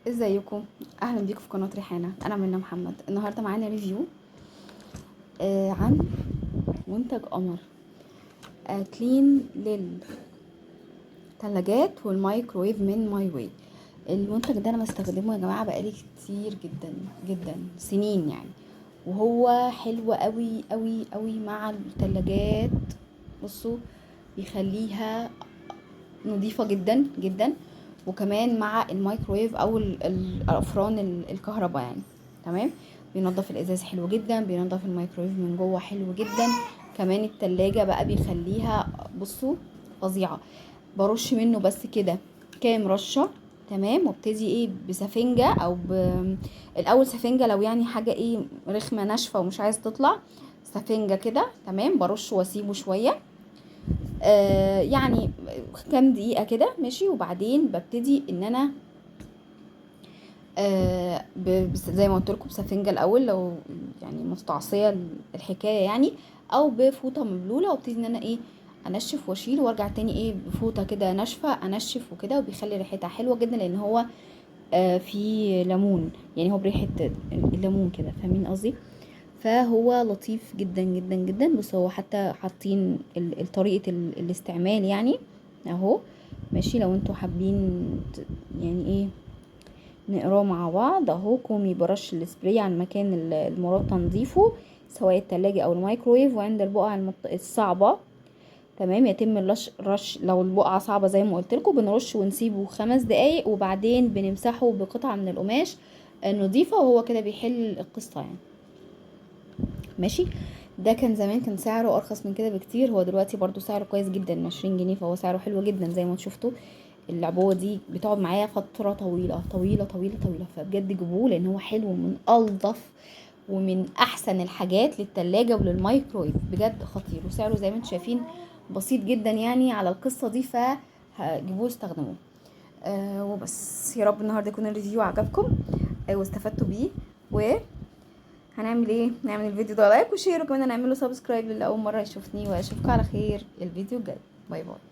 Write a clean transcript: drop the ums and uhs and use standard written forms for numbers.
ازيكم؟ اهلا بيكم في قناة ريحانة. انا منى محمد. النهارده معانا review عن منتج قمر clean للثلاجات والمايكرويف من ماي واي. المنتج ده انا بستخدمه يا جماعة بقالي كتير جدا جدا، سنين يعني، وهو حلو قوي قوي قوي مع الثلاجات. بصوا، بيخليها نظيفة جدا جدا، وكمان مع الميكرويف او الافران الكهرباء يعني. تمام، بينظف الازاز حلو جدا، بينظف الميكرويف من جوه حلو جدا، كمان التلاجة بقى بيخليها بصوا فظيعة. برش منه بس كده كام رشة، تمام، وابتدي ايه بسفنجة او الاول سفنجة، لو يعني حاجة ايه رخمة ناشفة ومش عايز تطلع، سفنجة كده، تمام، برش واسيبه شوية، يعني كام دقيقة كده، ماشي. وبعدين ببتدي ان انا زي ما قلت لكم بسفنجة الاول لو يعني مستعصية الحكاية يعني، او بفوطة مبلولة، وابتدي ان انا ايه انشف واشيل، وارجع تاني ايه بفوطة كده ناشفة انشف وكده، وبيخلي ريحتها حلوة جدا لان هو فيه ليمون، يعني هو بريحة الليمون كده، فاهمين قصدي؟ فهو لطيف جدا جدا جدا. بس هو حتى حاطين طريقة الاستعمال يعني اهو، ماشي. لو انتوا حابين يعني ايه نقراه مع بعض اهو. قومي برش السبراي على المكان المراد تنظيفه، سواء التلاجة او الميكرويف، وعند البقع الصعبة، تمام، يتم الرش. لو البقعة صعبة زي ما قلت لكم بنرش ونسيبه 5 دقايق، وبعدين بنمسحه بقطعة من القماش النظيفة، وهو كده بيحل القصة يعني، ماشي. ده كان زمان كان سعره ارخص من كده بكتير، هو دلوقتي برضو سعره كويس جدا، 20 جنيه، فهو سعره حلو جدا. زي ما شفتوا العبوة دي بتقعد معايا فترة طويلة طويلة طويلة طويلة، فبجد جيبوه لان هو حلو، من الطف ومن احسن الحاجات للتلاجة وللمايكرويف، بجد خطير. وسعره زي ما انتم شايفين بسيط جدا يعني على القصة دي، فجيبوه استخدموه. وبس، يا رب النهارده يكون ال review عجبكم، واستفدتوا بيه. و هنعمل ايه؟ نعمل الفيديو ده like و share، وكمان هنعمله subscribe للي اول مرة يشوفني، واشوفكم على خير الفيديو الجاي. bye bye.